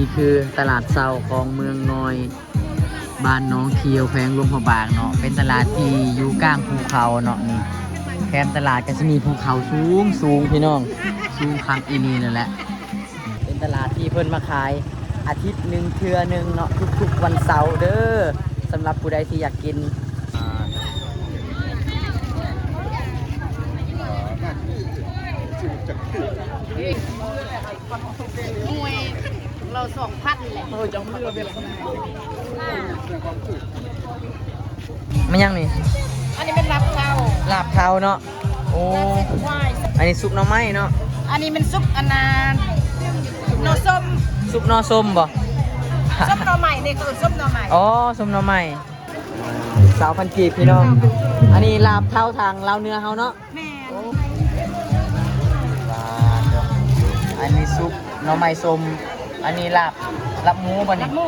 ນີ້ຄືຕະຫຼາດເຊົ້າຂອງເມືອງນ້ອຍ ບ້ານໜອງຂຽວ ແຂວງຫຼວງພະບາງເນາະ, ເປັນຕະຫຼາດທີ່ຢູ່ກາງພູເຂົາເນາະ. ນີ້ແຄມຕະຫຼາດກໍຊິມີພູເຂົາສູງໆ ພີ່ນ້ອງ, ສູງຄັກອີ່ຫຼີນັ້ນແຫຼະ. ເປັນຕະຫຼາດທີ່ເພິ່ນມາຂາຍອາທິດໜຶ່ງເທື່ອໜຶ່ງເນາະ, ທຸກໆວັນເສົາເດີ້ ສຳລັບຜູ້ໃດທີ່ຢາກກິນ. ໜ່ວຍລະສອງພັນແຫຼະ. ແມ່ນຫຍັງນີ້? ອັນນີ້ແມ່ນລາບເທົາ. ລາບເທົາເນາະ. ໂອ້ ອັນນີ້ຊຸບໜໍ່ໄມ້ເນາະ. ອັນນີ້ແມ່ນຊຸບອັນນ່າ ໜໍ່ສົ້ມ. ຊຸບໜໍ່ສົ້ມບໍ່? ສົ້ມໜໍ່ໄມ້ ນີ້ຄືຊຸບໜໍ່ໄມ້. ອໍ ຊຸບໜໍ່ໄມ້. ຊາວພັນກີບ ພີ່ນ້ອງ. ອັນນີ້ລາບເທົາທາງລາວເໜືອເຮົາເນາະ. ແມ່ນ. ໂອ້ ວ້າວ ອັນນີ້ຊຸບໜໍ່ໄມ້ສົ້ມ, ອັນນີ້ລາບ ລາບໝູບໍ່ນີ້? ລາບໝູ.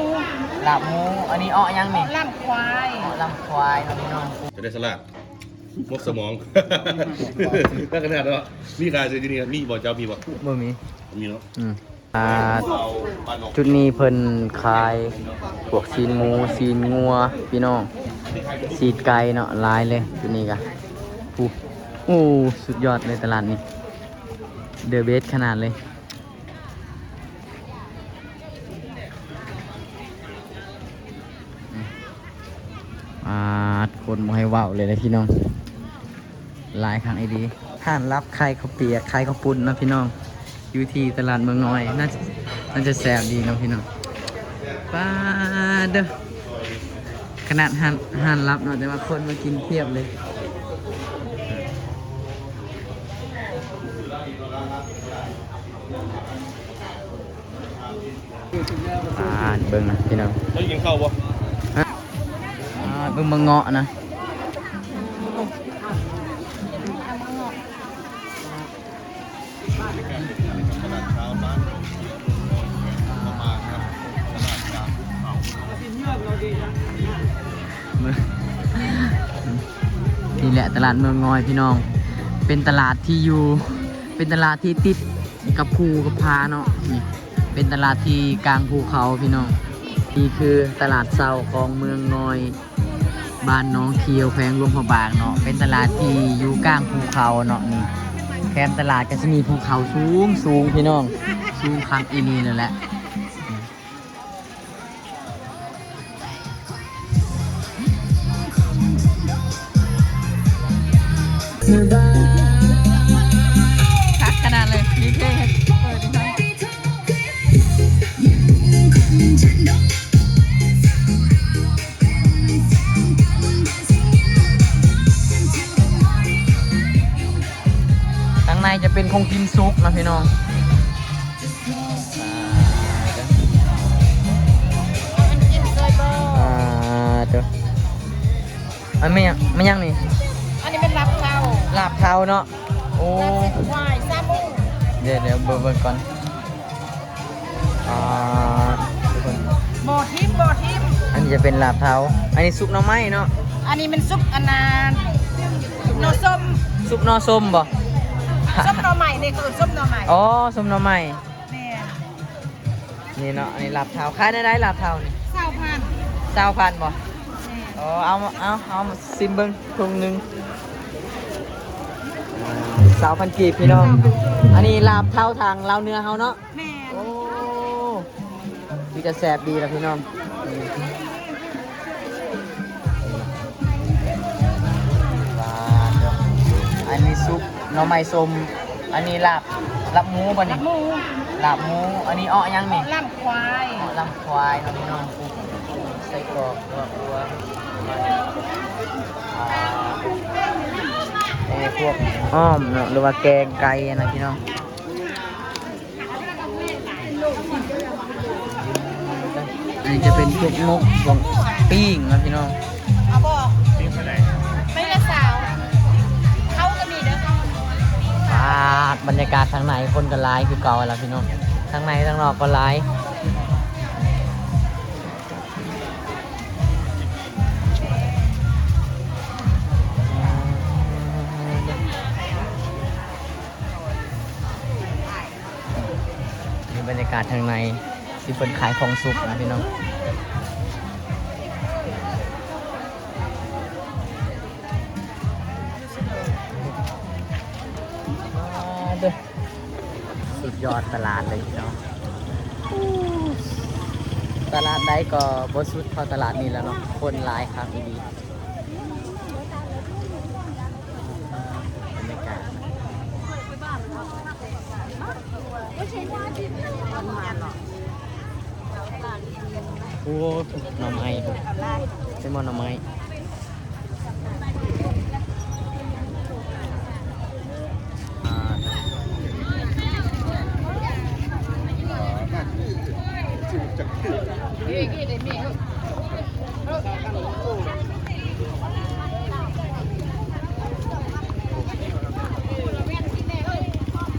ລາບໝູ. ອັນນີ້ເອາະຫຍັງນີ້? ເອາະລຳຄວາຍ. ເອາະລຳຄວາຍເນາະ ພີ່ນ້ອງ. ຈະໄດ້ສະຫຼາດ ໝົກສະໝອງ ນັກຂະໜາດເນາະ. ມີຂາຍຢູ່ນີ້ ມີບໍ່? ເຈົ້າມີບໍ່? ບໍ່ມີ. ບໍ່ມີເນາະ. ອືມ. ອ່າ ຈຸດນີ້ເພິ່ນຂາຍພວກຊີ້ນໝູ ຊີ້ນງົວ ພີ່ນ້ອງ, ຊີ້ນໄກ່ເນາະ, ຫຼາຍເລີຍຈຸດນີ້ກະ. ໂອ້ ໂອ້ ສຸດຍອດເລີຍຕະຫຼາດນີ້, ເດີເບສຂະໜາດເລີຍ. ອາດ ຄົນບໍ່ໃຫ້ເວົ້າເລີຍນະ ພີ່ນ້ອງ. ຫຼາຍຄັກອີ່ຫຼີ. ຮ້ານລັບຂາຍເຂົ້າປຽກ ຂາຍເຂົ້າປຸ້ນເນາະ ພີ່ນ້ອງ, ຢູ່ທີ່ຕະຫຼາດເມືອງນ້ອຍ. ໜ້າຈະ ໜ້າຈະແຊບດີເນາະ ພີ່ນ້ອງ. ປາດເດີ ຂະໜາດຮ້ານ ຮ້ານລັບເນາະ, ແຕ່ວ່າຄົນມາກິນພຽບເລີຍ. ອ່າ ເບິ່ງນະພີ່ນ້ອງ. ໄດ້ກິນເຂົ້າບໍ່? ອ່າ ເບິ່ງ ເບິ່ງເງາະນະ. ນີ້ແຫຼະຕະຫຼາດເມືອງນ້ອຍ ພີ່ນ້ອງ, ເປັນຕະຫຼາດທີ່ຢູ່ ເປັນຕະຫຼາດທີ່ຕິດກັບພູກັບຜາເນາະ. ນີ້ເປັນຕະຫຼາດທີ່ກາງພູເຂົາ ພີ່ນ້ອງ. ນີ້ຄືຕະຫຼາດເຊົ້າຂອງເມືອງນ້ອຍ ບ້ານໜອງຂຽວ ແຂວງຫຼວງພະບາງເນາະ, ເປັນຕະຫຼາດທີ່ຢູ່ກາງພູເຂົາເນາະ. ນີ້ແຄມຕະຫຼາດກໍຊິມີພູເຂົາສູງໆ ພີ່ນ້ອງ, ສູງຄັກອີ່ຫຼີນັ້ນແຫຼະ. ຄັກຂະໜາດເລີຍ, ມີເພງໃຫ້ເປີດອີກ. ທາງໃນຈະເປັນຂອງກິນສຸກນະພີ່ນ້ອງ. ອ່າ ເດີ ອັນແມ່ນຫຍັງ ແມ່ນຫຍັງນີ້? ອັນນີ້ແມ່ນລາບເທົາ. ລາບເທົາເນາະ. ໂອ້ ລາບເສັ້ນຄວາຍ ຊາບູ. ດຽວ ດຽວເບິ່ງ ເບິ່ງກ່ອນ. ອ່າ ທຸກຄົນ ບໍ່ຖິ້ມ ບໍ່ຖິ້ມ. ອັນນີ້ຈະເປັນລາບເທົາ, ອັນນີ້ຊຸບໜໍ່ໄມ້ເນາະ. ອັນນີ້ແມ່ນຊຸບອັນນ່າ ໜໍ່ສົ້ມ. ຊຸບໜໍ່ສົ້ມບໍ່? ຊຸບໜໍ່ໄມ້ ນີ້ຄືຊຸບໜໍ່ໄມ້. ອໍ ຊຸບໜໍ່ໄມ້. ແມ່ນ. ນີ້ເນາະ ອັນນີ້ລາບເທົາ. ຂາຍແນວໃດລາບເທົານີ້? ຊາວພັນ. ຊາວພັນບໍ່? ແມ່ນ. ອໍ ເອົາ ເອົາ ເອົາມາຊິມເບິ່ງ ຖົງໜຶ່ງ ຊາວພັນກີບ ພີ່ນ້ອງ. ຊາວພັນກີບ. ອັນນີ້ລາບເທົາທາງລາວເໜືອເຮົາເນາະ. ແມ່ນ. ໂອ້ ຄືຈະແຊບດີລະພີ່ນ້ອງ. ວ້າວ ອັນນີ້ຊຸບໜໍ່ໄມ້ສົ້ມ, ອັນນີ້ລາບ ລາບໝູບໍ່ນີ້? ລາບໝູ. ລາບໝູ. ອັນນີ້ເອາະຫຍັງນີ້? ເອາະລຳຄວາຍ. ເອາະລຳຄວາຍເນາະພີ່ນ້ອງ. ໃສ່ກອກ ຕົວ ຕົວ ເອີ ພວກອ້ອມເນາະ ຫຼືວ່າແກງໄກ່ນະພີ່ນ້ອງ. ອັນນີ້ຈະເປັນພວກໝົກ ພວກປີ້ງນະພີ່ນ້ອງ. ເອົາບໍ່? ໄມ້ລະຊາວ. ເຂົ້າກໍມີເດີ. ປາດ ບັນຍາກາດທາງໃນຄົນກໍຫຼາຍຄືເກົ່າລະພີ່ນ້ອງ, ທາງໃນທາງນອກກໍຫຼາຍ. ນີ້ບັນຍາກາດທາງໃນ ທີ່ເພິ່ນຂາຍຂອງສຸກນະພີ່ນ້ອງ. ສຸດຍອດຕະຫຼາດເລີຍພີ່ນ້ອງ. ຕະຫຼາດໃດກໍບໍ່ສຸດເທົ່າຕະຫຼາດນີ້ແລ້ວເນາະ, ຄົນຫຼາຍຄັກອີ່ຫຼີ. ບັນຍາກາດ ໂອ້ ໜໍ່ໄມ້ ເຫັນບໍ່ ໜໍ່ໄມ້.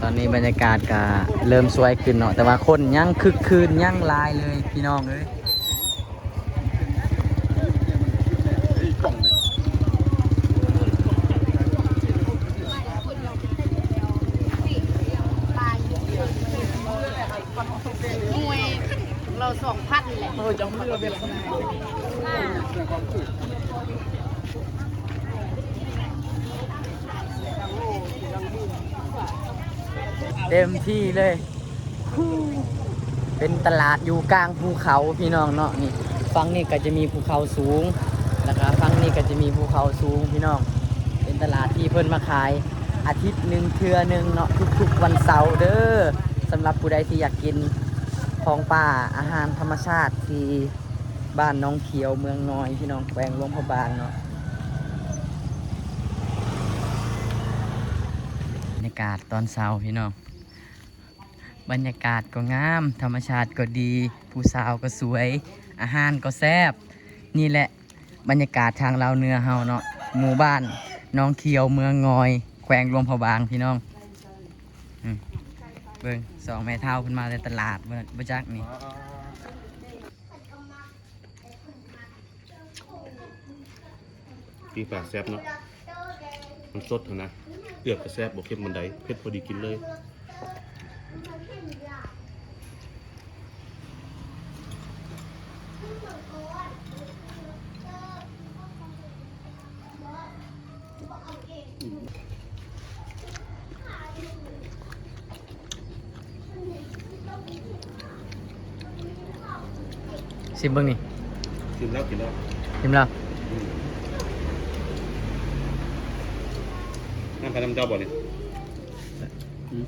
ຕອນນີ້ບັນຍາກາດກະເລີ່ມສວຍຂຶ້ນເນາະ, ແຕ່ວ່າຄົນຍັງຄຶກຄື້ນ ຍັງຫຼາຍເລີຍພີ່ນ້ອງເອີຍ. ໜ່ວຍລະສອງພັນແຫຼະ. ເຕັມທີ່ເລີຍ. ເປັນຕະຫຼາດຢູ່ກາງພູເຂົາພີ່ນ້ອງເນາະ. ນີ້ ຝັ່ງນີ້ກໍຈະມີພູເຂົາສູງ ແລ້ວກໍຝັ່ງນີ້ກໍຈະມີພູເຂົາສູງພີ່ນ້ອງ. ເປັນຕະຫຼາດທີ່ເພິ່ນມາຂາຍອາທິດໜຶ່ງເທື່ອໜຶ່ງເນາະ, ທຸກໆວັນເສົາເດີ. ສຳລັບຜູ້ໃດທີ່ຢາກກິນຂອງປ່າ ອາຫານທຳມະຊາດທີ່ບ້ານໜອງຂຽວ ເມືອງງອຍ ພີ່ນ້ອງ, ແຂວງຫຼວງພະບາງເນາະ. ບັນຍາກາດຕອນເຊົ້າພີ່ນ້ອງ. ບັນຍາກາດກໍງາມ, ທຳມະຊາດກໍດີ, ຜູ້ສາວກໍສວຍ, ອາຫານກໍແຊບ. ນີ້ແຫຼະບັນຍາກາດທາງລາວເໜືອເຮົາເນາະ, ໝູ່ບ້ານໜອງຂຽວ ເມືອງງອຍ ແຂວງຫຼວງພະບາງພີ່ນ້ອງ. ອືມ ເບິ່ງສອງແມ່ເຖົ້າເພິ່ນມາແຕ່ຕະຫຼາດ ບໍ່ ບໍ່ຈັກນີ້. ປີ້ງປາແຊບເນາະ, ມັນສົດຫັ້ນນະ, ເກືອກະແຊບ, ບໍ່ເຄັມປານໃດ, ເຜັດພໍດີກິນເລີຍ. ຊິມເບິ່ງນີ້. ຊິມແລ້ວ ກິນແລ້ວ ຊິມແລ້ວ. ອືມ ນ້ຳໃຜນ້ຳເຈົ້າບໍ່ນີ້? ອືມ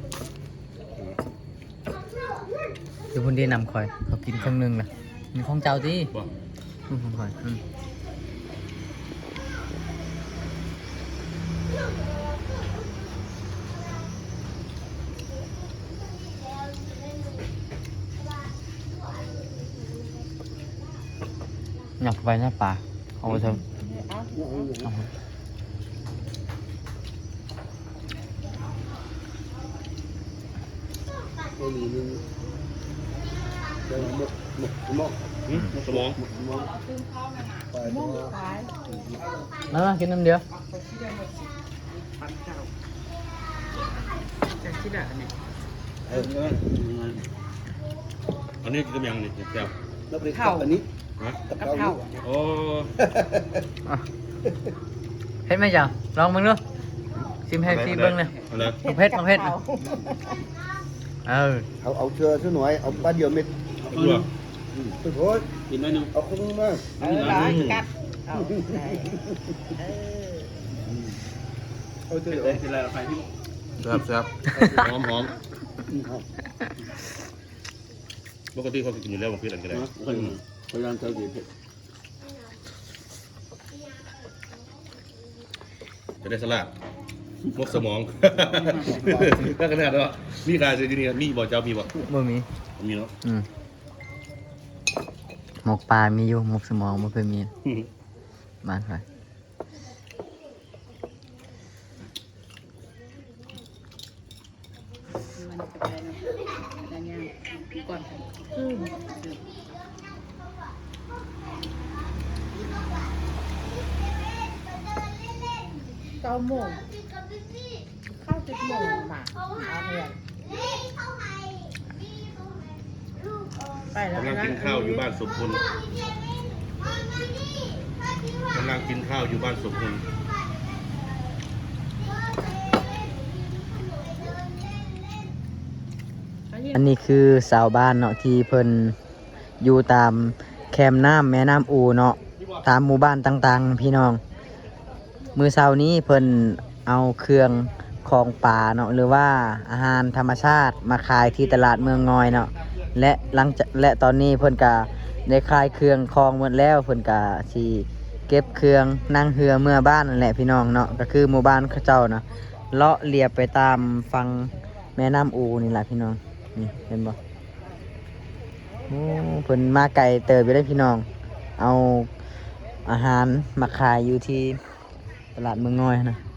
ຢູ່ພຸ້ນເດ້ນ້ຳຂ້ອຍ, ເຂົາກິນເຄິ່ງໜຶ່ງລະ. ມີຂອງເຈົ້າຕິ? ບໍ່ ອືມ ຂອງຂ້ອຍ. ອືມ ຫຍັບໄປໃນປາ ເອົາໄປເຖິງ. ເອົາ ເອົາ ເອົາ ເອົາ ໝົກ ໝົກສະໝອງ ຫືມ ໝົກສະໝອງ ໝົກສະໝອງ ມາ ມາກິນນ້ຳດຽວ. ເອີ ອັນນີ້ຄືຫຍັງນີ້ແຊບ? ເຂົ້າ ອັນນີ້ ຮະ? ກັບເຂົ້າ ກັບເຂົ້າ. ໂອ້ ອ່ະ ເຮັດໄໝເຈົ້າ? ລອງເບິ່ງດູ ຊິມໃຫ້ ຊິເບິ່ງແດ່. ອັນໃດ? ບັກເຜັດ ບັກເຜັດ. ເອີ ເອົາ ເອົາເທື່ອຊະໜ້ອຍ ເອົາບາດດຽວເມັດ. ເອົາເທື່ອ ອືມ ໂອ້ຍ ກິນໜ້ອຍໜຶ່ງ ເອົາຄົນມາ. ເອີ ເອົາ ເອົາ ເອົາ ເອົາເທື່ອ ເອົາເທື່ອ. ແຊບໆ ຫອມໆ. ອືມ ປະກະຕິຂ້ອຍກໍກິນຢູ່ແລ້ວ ບັກເຜັດອັນກໍໄດ້. ເນາະ ອືມ ຂ້ອຍ ຂ້ອຍຢ້ານເຈົ້າກິນເຜັດ. ຈະໄດ້ສະຫຼາດ ໝົກສະໝອງ ແລ້ວຂະໜາດວ່າມີຂາຍຢູ່ນີ້ ມີບໍ່? ເຈົ້າມີບໍ່? ບໍ່ມີ ບໍ່ມີເນາະ. ອືມ ໝົກປາມີຢູ່ ໝົກສະໝອງບໍ່ເຄີຍມີ. ອືມ ບ້ານຂ້ອຍ. ເກົ້າໂມງ ເຂົ້າສິບໂມງມາ ມາເຮືອນ. กำลังกินข้าวอยู่บ้านสมพล กำลังกินข้าวอยู่บ้านสมพล ອັນນີ້ຄືຊາວບ້ານເນາະ ທີ່ເພິ່ນຢູ່ຕາມແຄມນ້ຳແມ່ນ້ຳອູເນາະ ຕາມໝູ່ບ້ານຕ່າງໆ ພີ່ນ້ອງ. ມື້ເຊົ້ານີ້ເພິ່ນເອົາເຄື່ອງຂອງປາເນາະ ຫຼືວ່າອາຫານທຳມະຊາດມາຂາຍທີ່ຕະຫຼາດເມືອງງອຍເນາະ ແລະ ຫຼັງຈາກ ແລະ ຕອນນີ້ເພິ່ນກະໄດ້ຂາຍເຄື່ອງຂອງໝົດແລ້ວ ເພິ່ນກະຊິເກັບເຄື່ອງນັ່ງເຮືອເມືອບ້ານນັ້ນແຫຼະ ພີ່ນ້ອງເນາະ. ກະຄືໝູ່ບ້ານເຂົາເຈົ້ານະ ເລາະລຽບໄປຕາມຝັ່ງແມ່ນ້ຳອູນີ້ລະ ພີ່ນ້ອງ. ນີ້ເຫັນບໍ່? ໂອ້ ເພິ່ນມາໄກເຕີບຢູ່ເດ້ ພີ່ນ້ອງ. ເອົາອາຫານມາຂາຍຢູ່ທີ່ຕະຫຼາດເມືອງງອຍນະ.